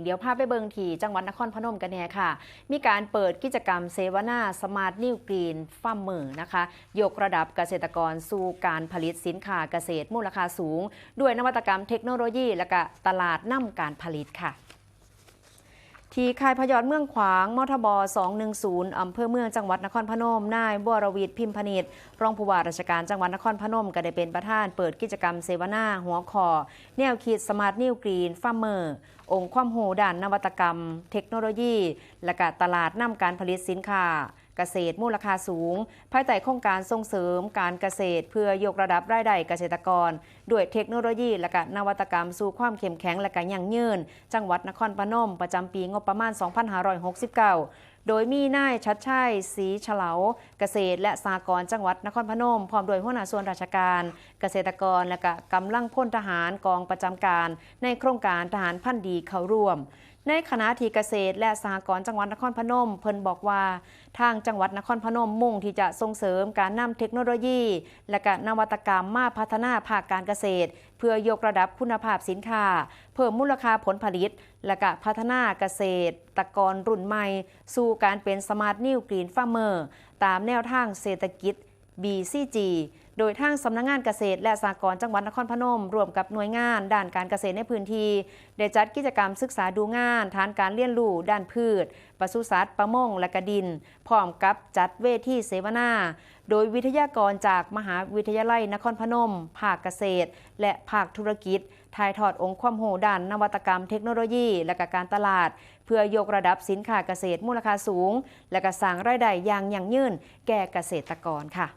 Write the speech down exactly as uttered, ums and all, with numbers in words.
เดี๋ยวพาไปเบิ่งที่จังหวัดนครพนมกันแน่ค่ะ มีการเปิดกิจกรรมเสวนา Smart New Green Farmer นะคะ ยกระดับเกษตรกรสู่การผลิตสินค้าเกษตรมูลค่าสูง ด้วยนวัตกรรมเทคโนโลยี และก็ตลาดนำการผลิตค่ะ ที่ค่ายพยอดเมืองขวาง มทบ สองหนึ่งศูนย์ อำเภอเมืองจังหวัดนครพนม นายวรวิทย์ พิมพนิษฐ์ รองผู้ว่าราชการจังหวัดนครพนม ก็ได้เป็นประธานเปิดกิจกรรมเสวนาหัวข้อ แนวคิด Smart New Green Farmer องค์ความรู้ด้านนวัตกรรม เทคโนโลยี และก็ตลาดนำการผลิตสินค้าเกษตรมูลค่าสูง ภายใต้โครงการส่งเสริมการเกษตร เพื่อยกระดับรายได้เกษตรกร ด้วยเทคโนโลยี และก็นวัตกรรมสู่ความเข้มแข็ง และก็ยั่งยืน จังหวัดนครพนม ประจำปีงบประมาณ สองพันห้าร้อยหกสิบเก้า โดยมีนายชัดชัย ศรีเฉลา เกษตรและสหกรณ์จังหวัดนครพนม พร้อมด้วยหัวหน้าส่วนราชการ เกษตรกร และก็กำลังพลทหารกองประจำการ ในโครงการทหารพันธุ์ดีเข้าร่วม ในขณะที่เกษตรและสหกรณ์จังหวัดนครพนม เพิ่นบอกว่า ทางจังหวัดนครพนมมุ่งที่จะส่งเสริมการนำเทคโนโลยี และก็นวัตกรรมมาพัฒนาภาคการเกษตร เพื่อยกระดับคุณภาพสินค้า เพิ่มมูลค่าผลผลิต และก็พัฒนาเกษตรกรรุ่นใหม่ สู่การเป็น Smart New Green Farmer ตามแนวทางเศรษฐกิจ บีซีจี โดยทางสำนักงานเกษตรและสหกรณ์จังหวัดนครพนม ร่วมกับหน่วยงานด้านการเกษตรในพื้นที่ ได้จัดกิจกรรมศึกษาดูงาน ฐานการเรียนรู้ด้านพืช ปศุสัตว์ ประมง และก็ดิน พร้อมกับจัดเวทีเสวนา โดยวิทยากรจากมหาวิทยาลัยนครพนม ภาคเกษตร และภาคธุรกิจ ถ่ายทอดองค์ความรู้ด้านนวัตกรรมเทคโนโลยี และก็การตลาด เพื่อยกระดับสินค้าเกษตรมูลค่าสูง และก็สร้างรายได้อย่างยั่งยืนแก่เกษตรกรค่ะ